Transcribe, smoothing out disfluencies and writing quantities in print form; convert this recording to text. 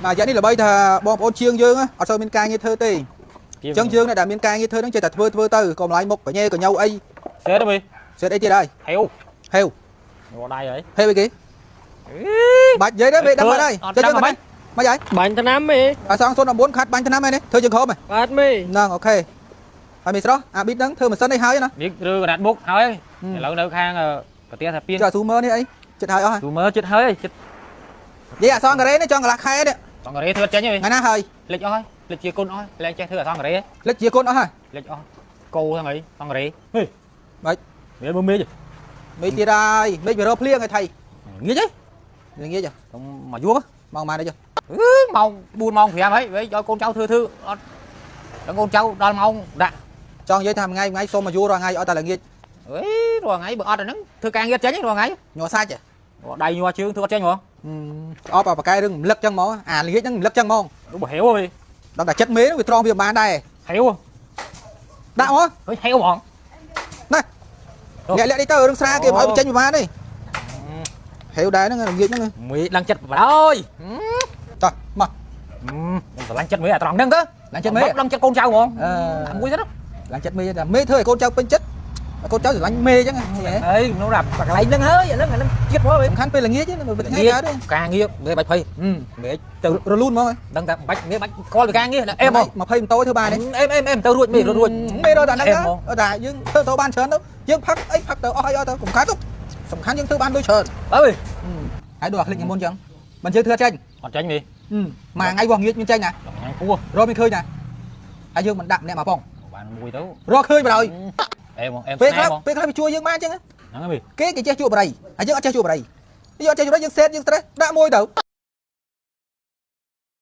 បាទរយៈនេះល្បីថាបងប្អូនជាងយើងអត់សូវមានការងារធ្វើទេអញ្ចឹងយើងអ្នកដែលមានការងារធ្វើហ្នឹងចេះតែធ្វើធ្វើទៅកុំឡាយមុខកញ៉េកញៅអី សេតវិញ សេតអីទៀតហើយ ហេវ ហេវ ញ័រដៃហើយ ហេវអីគេបាច់និយាយទេមេដឹងបាត់ហើយ អត់ដឹង មិនមិនហើយ បាញ់ថ្នាំមេ អាសង014ខាត់បាញ់ឆ្នាំហើយនេះធ្វើជើងក្រោមហ៎ បាទមេ ហ្នឹង OK ហើយមេស្រស់អាប៊ីតហ្នឹងធ្វើម៉ាស៊ីននេះហើយណា នេះឬកណាត់បុកហើយឥឡូវនៅខាងប្រទេសថាពៀន ចុះអាស៊ូមើនេះអីចិត្តហើយអស់ហើយ ទូមើចិត្តហើយចិត្ត និយាយអាសងការ៉េនេះចង់កន្លះខែនេះ សង្ការេធ្វើចេញហើយ ថ្ងៃណាហើយ លិចអស់ហើយលិចជាគុណអស់លែងចេះធ្វើអសង្ការេ លិចជាគុណអស់ហើយ លិចអស់គោហ្នឹងអីសង្ការេហេ បាច់ មានមើលមេឃ មេឃទៀតហើយមេឃវារកភ្លៀងឲ្យថៃ ងាយទេ ល្ងាច មកយួរ ម៉ោងប៉ុន្មាននេះចុះ ម៉ោង4ម៉ោង5ហើយវិញឲ្យកូនចៅធ្វើធ្វើអត់ដល់កូនចៅដល់ម៉ោងដាក់ ចង់និយាយថាមួយថ្ងៃមួយថ្ងៃសុំមកយួររាល់ថ្ងៃឲ្យតែល្ងាច អេរាល់ថ្ងៃបើអត់អាហ្នឹងធ្វើការងារចេញរាល់ថ្ងៃ ញ័រសាច់ហ៎ ដៃញ័រជើងធ្វើអត់ចេញហ្មង អបអាបកែរឿងរំលឹកចឹងហ្មងអាល្ងាចហ្នឹងរំលឹកចឹងហ្មង នោះបើហេវវិញ ដល់តែចិត្តមេហ្នឹងវាត្រង់វាមិនបានដែរ ហេវ ដាក់មក ហេហេវហ្មង លាក់លាក់នេះទៅរឿងស្រាគេមិនឲ្យបញ្ចេញប្រហែលទេហេវដែរហ្នឹងល្ងាចហ្នឹង មេដឹងចិត្តបដ ாய் តោះមក ខ្ញុំស្រឡាញ់ចិត្តមេអាត្រង់ហ្នឹងទៅ ឡើងចិត្តមេ ដឹងចិត្តកូនចៅហ្មង អឺ អាមួយទៅ ឡើងចិត្តមេតែមេធ្វើឲ្យកូនចៅពេញចិត្តឲ្យកូនចៅស្រឡាញ់មេចឹងហ៎ អីនោះដល់កន្លែងហ្នឹងហើយអាហ្នឹងអាហ្នឹងជាតិហ្មង សំខាន់ពេលល្ងាចហ្នឹងមិនថ្ងៃកើតទេ ការងារមេបាច់ភ័យមេទៅ រលូនហ្មង ដឹងតែបាច់មេបាច់កលពីការងារអេម 20ម៉ូតូធ្វើបានទេ អេមអេមអេមទៅរួចមេរួច មេរត់តែហ្នឹងតែយើងធ្វើទៅបានច្រើនទៅយើងផឹកអីផឹកទៅអស់អីអស់ទៅកុំកើតទៅសំខាន់យើងធ្វើបានលុយច្រើន អើយ ហើយដូចអាคลิกមុនចឹងមិនយើងធ្វើចេញ អត់ចាញ់មេ មួយថ្ងៃវាស់ងាកមានចេញណា ញ៉ាំគួរ រកមានឃើញណាហើយយើងមិនដាក់ម្នាក់មកផង បានមួយទៅ រកឃើញបណ្ដោយ អេមអេម ពេលខ្លះពេលខ្លះវាជួយយើងបានចឹង ហ្នឹងហើយ គេគេចេះជួបបរិយហើយយើងអត់ចេះជួបបរិយយើងអត់ចេះជួបបរិយយើងសេតយើង stress ដាក់មួយទៅ